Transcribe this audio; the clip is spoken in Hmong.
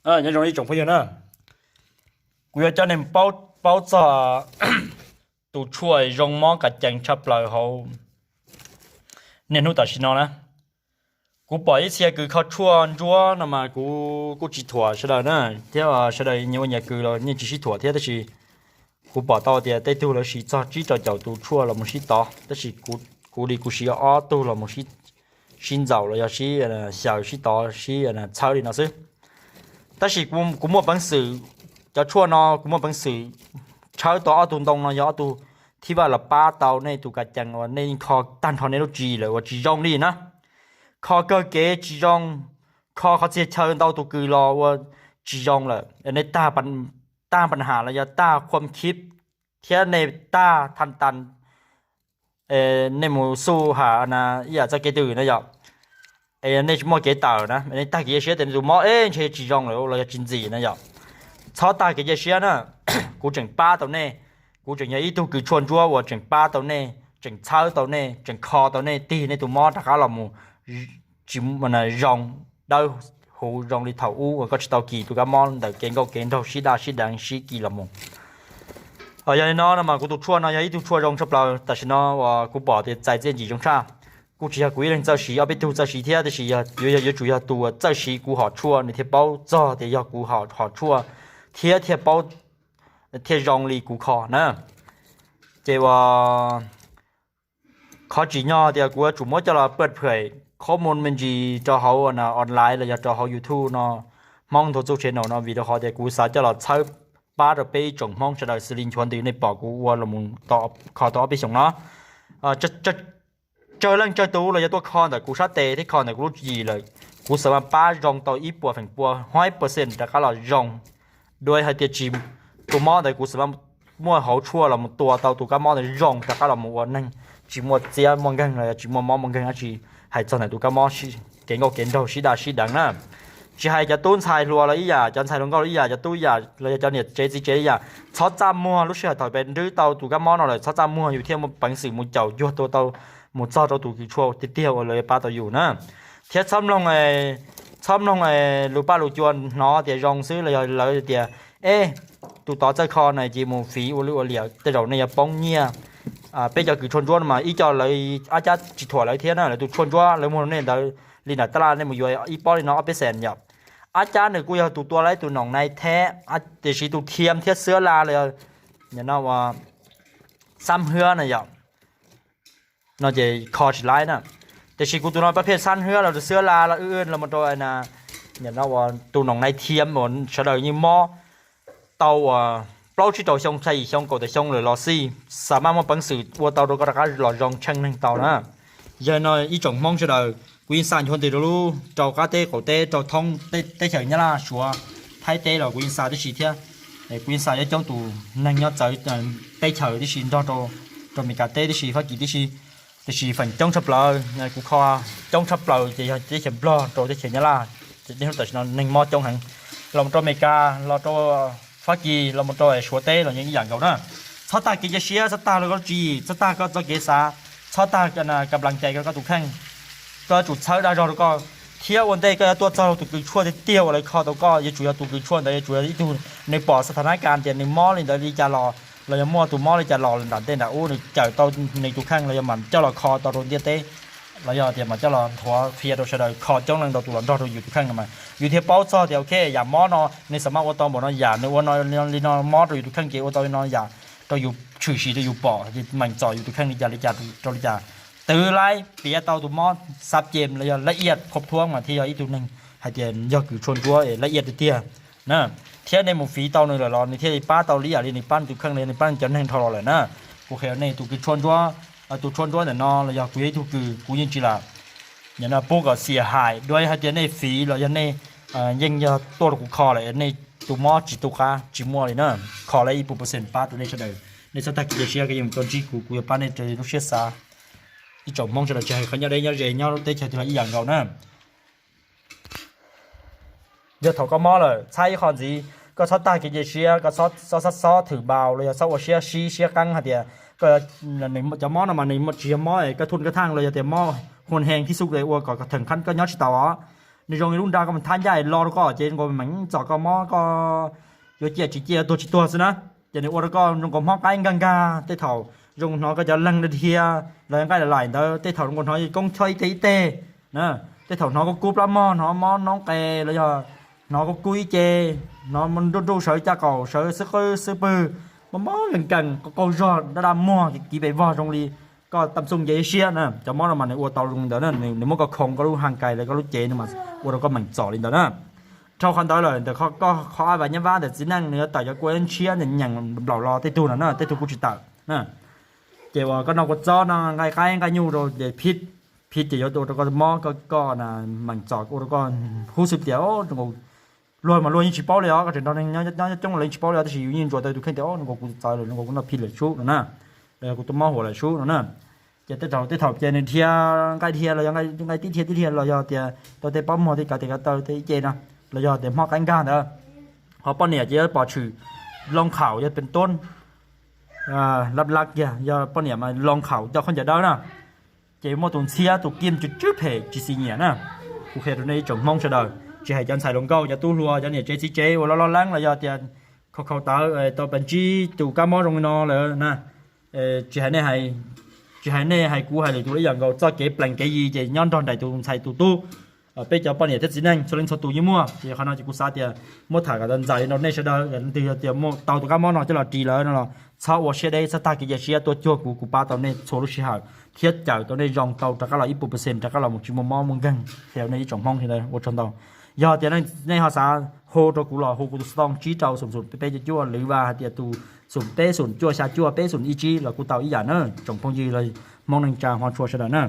Nyob zoo ib tsoom phooj ywg na, kuv yuav coj nej paub txog tus tshuaj zoo mob ka cees tshaj plaws hauv niaj hnub tam sim no na. Kuv pom ib txhia kws kho tshuaj ntsuab no mas kuv kuj tsis thuam sawv daws na, thiab sawv daws nyias ua nyias kws los yeej tsis sib thuam thiab, tab sis kuv pom tau tias tej tug lawv siv txog tsib rau caum tus tshuaj los mus sib tov, tab sis kuv li kuv siv ob tug los mus sib ntxaum los yog sib xyaws sib tov sib txhawb li no xwb. Tab sis kuv muaj peev xwm, cov tshuaj no kuv muaj peev xwm tshawb tau ob tug ntoo no yog ob tug thib vaj los pab tau nej tus ka cees uas nej yeej kho tag nrho nej lub tswv yim lawm uas tsis zoo li na. Kho kawg kev tsis zoo, kho qhov txhia chaw ntau tus kws los ua tsis zoo lawm, nej tag pab nham los yog tag khuam khib, thiab nej tag thaj tas, nej mus xub ham ib yam txoj kev twg na yom, es nej tsis muaj kev tawm na, nej tag kev cia siab tias nej tus mob es ntshe tsis zoo lawm los yog tsis ntxim na yom. Txhob tag kev cia siab na, kuv tseem pab tau nej, kuv tseem yog ib tug kws tshuaj ntsuab uas tseem pab tau nej, tseem txhawb tau nej, tseem kho tau nej tig nej tus mob rov qab los mus tsis zoo, dawb huv zoo li thaum ub uas koj tsis tau kis tus kab mob ntawm kev nkauj kev nraug sib daj sib deev sib kis los mus. Yog li no no mas kuv tus tshuaj no yog ib tug tshuaj zoo tshaj plaws tam sim no uas kuv pom tias txais txiaj ntsig zoo tshaj. Kuj tsis yog kuv ib leeg txawj siv, ob peb tug txawj siv thiab, tab sis yuav tsum yog tus uas txawj siv kuv hom tshuaj nws thiaj paub txog tias yog kuv hom tshuaj thiab thiaj paub, thiaj zoo li kuv kho na. Ces uas qhov tsim nyog tias kuv yuav tsum muab coj los paj phem qhob mus me ntsis rau hauv online los yog rau hauv YouTube no, Hmoob Nthuav Txuj Channel no, vim rau qhov tias kuv xav coj los txhawb pab rau peb ib tsoom Hmoob sawv daws xws li nchuav ntws nej pom kuv ua los kho tau ob peb xyoos no. Tsawg leej tsawg tus los yog tuaj kho ntawm kuv sab tes thiab kho ntawm kuv lub tswv yim lawm, kuv xav mas pab zoo tau ib puas feem pua hib percent rov qab los zoo. Dua hais tias tsis, tus mob ntawd kuv xav mas muaj hauv tshuaj los mus tua tau tus kab mob ntawd zoo rov qab los mus ua neeg, tsis muaj txiab muaj nkeeg los yog tsis muaj mob muaj nkeeg dab tsi. Hais txog ntawm tus kab mob kev nkauj kev nraug sib daj sib deev na, tsis hais cov tub ntxhais hluas los ib yam, cov ntxhais hluas nkauj los ib yam, cov tub ib yam los yog cov niam tsev txiv tsev ib yam, txhob txaj muag lub sij hawm thaum peb nrwb tau tus kab mob no lawm, txhob txaj muag yus thiaj muaj peev xwm mus caum cuag tua tau mus txog rau tus kws tshuaj tiag tiag uas lawv pab tau yus na. Thiab txhob mloog, txhob mloog lus paj lus cua hnov tias zoo xwb los yog lawv tias, e, tus tod txawj kho na ces mus fiv ua lwj ua liam tej zaum nej yuav poob nyiaj. Peb cov kws tshuaj ntsuab no mas ib co lawv, ab cab tsis thuam lawv thiab na, lawv tus tshuaj ntsuab lawv muag nej ntawd li ntawm taj laj nej mus yuav ib pob li no ob peb xees yom. Ab cab nws kuj yog tus tua laib tus noom nai theb, tiam sis tus thiam thiab xwab la los yog no uas xab hwab na yom, no ces kho tsis laib na. Tiam sis kuv tus no pab pheej xab hwab los xwab la los wb los rau tus noom nai thiam uas sawv daws yeej mob tau uas plaub tsib rau xyoo, xya yim xyoo, kaum tawm xyoo lawm los xij, xav mas muaj peev xwm ua tau rau koj rov qab los zoo tsheej neeg tau na. Yog no ib tsoom Hmoob sawv daws, kuv yeej xa nchuav ntws rau lub rau qab teb qaum teb rau thoob teb chaws Nyab Laj, Suav, Thaib teb los kuv yeej xa tib si thiab. Kuv yeej xa coob coob tus neeg nyob txawv teb chaws tib si nrog rau Amelikas teb tib si, Fab Kis tib si. Tiam sis feem coob tshaj plaws kuv kho coob tshaj plaws ces yog teb chaws Nplog rau teb chaws Nyab Laj. Ces niaj hnub tam sim no neeg mob coob heev, los rau Amelikas, los rau Fab Kis, los rau Suav teb los yeej ib yam nkaus na. Txhob tag kev cia siab, txhob tag koj lub tswv yim, txhob tag koj txoj kev xav, txhob tag ka nplas cai rau koj tus kheej. Koj yuav tsum txhawb dag zog rau koj, thiab ua ntej koj yuav tuaj txog tus kws tshuaj tiag tiag uas lawv kho tau koj yuav tsum yog tus kws tshuaj ntawd yuav tsum yog ib tug nws pom xa tha nab kas tias nws mob li ntawd li cas los, los yog muaj tus mob li cas los nram ntej nram ub nws cawm tau nws tus kheej los yog mam coj los kho tau rau ntiaj teb, los yog tias mam coj los nthuav qhia rau sawv daws kho coob leej ntau tus los nrog rau yus tus kheej no mas yus thiaj paub txog tias ok, yam mob no nws xav mas ua tau npaum no yam, nws ua li no mob rau yus tus kheej ces ua tau li no yam rau yus tshwm sim rau yus pom meem txom yus tus kheej li cas li cas rau li cas. Twv laib piav tau tus mob xab ces los yog lab iaj khob thuab mas thiaj yog ib tug neeg hais tias yog kws tshuaj ntsuab lab iaj tiag tiag na. Thiab nej mus fiv tau nws lawm los nws thiaj li pab tau li yam li nws pab nws tus kheej li nws pab nws cov neeg dhau los lawm na. Kuv qhia nej tus kws tshuaj ntsuab, tus tshuaj ntsuab ntawm no los yog kuv yog ib tug kws kuv yeej tsis lam pub kom xiam hais dua hais tias nej fiv los yog nej yeej yog tuaj rau kuv kho lawm nej tus mob tsis tu qab tsis muaj li na. Kho lawm ib puas percent pab tau nej sawv daws. Nej txhob tag kev cia siab, koj yeej mus tuaj ntsib kuv, kuv yuav pab nej raws li lub siab xav. Ib tsoom Hmoob sawv daws tsis hais qhov nyob deb nyob ze nyob lub teb chaws twg los ib yam nkaus na. Yog thaum koj mob lawm txhawb ib qho ntxiv, koj txhob tag kev cia siab, koj txhob xob thwm npaum los yog txhob ua siab sib siab qeeb hais tias koj, cov mob no mas nws tsis yog mob koj thun koj thaj los yog tias mob hua hees thib xub ua kom theem kheej koj nyob tsis tau os. nws zoo li lub nra koj mus thab ncaj los rau koj ces zoo nkaus meem txom koj mob koj yuav ciaj tsis ciaj, tuag tsis tuag xwb na. Ces nws ua rau koj zoo nkaus mob qaib nkag nkag, tej thaum zoo hnov koj cov leeg dhia los yog nqaij laim ntawd, tej thaum zoo nkaus hnov koob chob ib teg ib teg na, tej thaum hnov koj kub plab mog, hnov mob noob qes los yog hnov koj kub ib ce, hnov nruj nruj sawv caj qaum sawv xwb qwb xwb pwg, mob mob nkees nkees, qaug qaug zog, daj daj muag, kiv pes vog zoo li koj tam txuj nce siab na. Cov mob no mas nws ua tau zoo li ntawd na, nws muab koj khoov koj lub haj kais los koj lub cev no mas ua rau koj meem txom li ntawd na. Dhau qhov ntawd lawm ntawm koj qhov ab vas nyab vab ntawm txiv neej nws yuav tawm cov kua ntshiab nyeem nplaum los tej tug no na, tej tug kuj tsis tawm na. Ces uas koj noj kua txob no nqaij qaib nqaij nyuj rau ces phib, phib ces yuav ua rau koj mob koj koj meem txom ua rau koj hub xwb tias luag mas luag yeej tsis paub li os, koj tseem nrog neeg nyob coob los yeej tsis paub li os, tab sis yus yeej ntsuas tau tus kheej tias o, nkaus kuv txawv lawm, nkaus kuv noj phij lawm sub no na, los yog kuv tus mob huam lawm sub no na. Ces tej thaum tej thaum ces nws dhia nqaij dhia los yog nqaij tib dhia tib dhia los yog tias tau tej pob muag tej kav tes kav taw tej ib ce no, los yog tias mob qaib nkag ntawd. Ho poj niam ces yuav pom tshwm loo qhaum yog pes tub lab lab kiag, yog poj niam mas loo qhaum coj khaub ncaws dawb na. Ces muaj tus ntxhiab tus kim tsw tsw phem tsis xis nyiam na. Kuv qhia rau nej ib tsoom Hmoob sawv daws, tsis hais cov ntxhais hluas nkauj, cov tub hluas, cov niam tsev txiv tsev uas loj loj leeb los yog tias khaus khaus tawv tau pas ntsib tus kab mob zoo li no lawm na, tsis hais nej hais, tsis hais nej hais kuv hais lwm tus, ib yam nkaus txoj kev plees kev yi ces nyob nrog nraim tus ntxhais tus tub. Peb cov poj niam thiab txiv neej txhua leej txhua tus yeej muaj, ces qhov no ces kuv xav tias muab tham kom tau ntxaws li rau nej sawv daws, yog leej twg yog tias muaj tau tus kab mob no coj los ris lawm no los txhob ua siab deb, txhob tag kev cia siab, tuaj cuag kuv, kuv pab tau nej txhua lub sij hawm thiab cawm tau nej zoo tau rov qab los ib puas percent, rov qab los mus tsis muaj mob muaj nkeeg. Qhia nej ib tsoom Hmoob sawv daws ua tsaug ntau. Yog tias nej ho xav hu rau kuv los hu kuv tus xov tooj tsib rau xoom xoom peb peb cuaj cuaj, lwv vas hais tias tus xoom peb xoom cuaj xya cuaj peb xoom ib tsib los kuj tau ib yam na, tsoom phooj ywg los Hmoob neej tsa hmov tshua sawv daws na.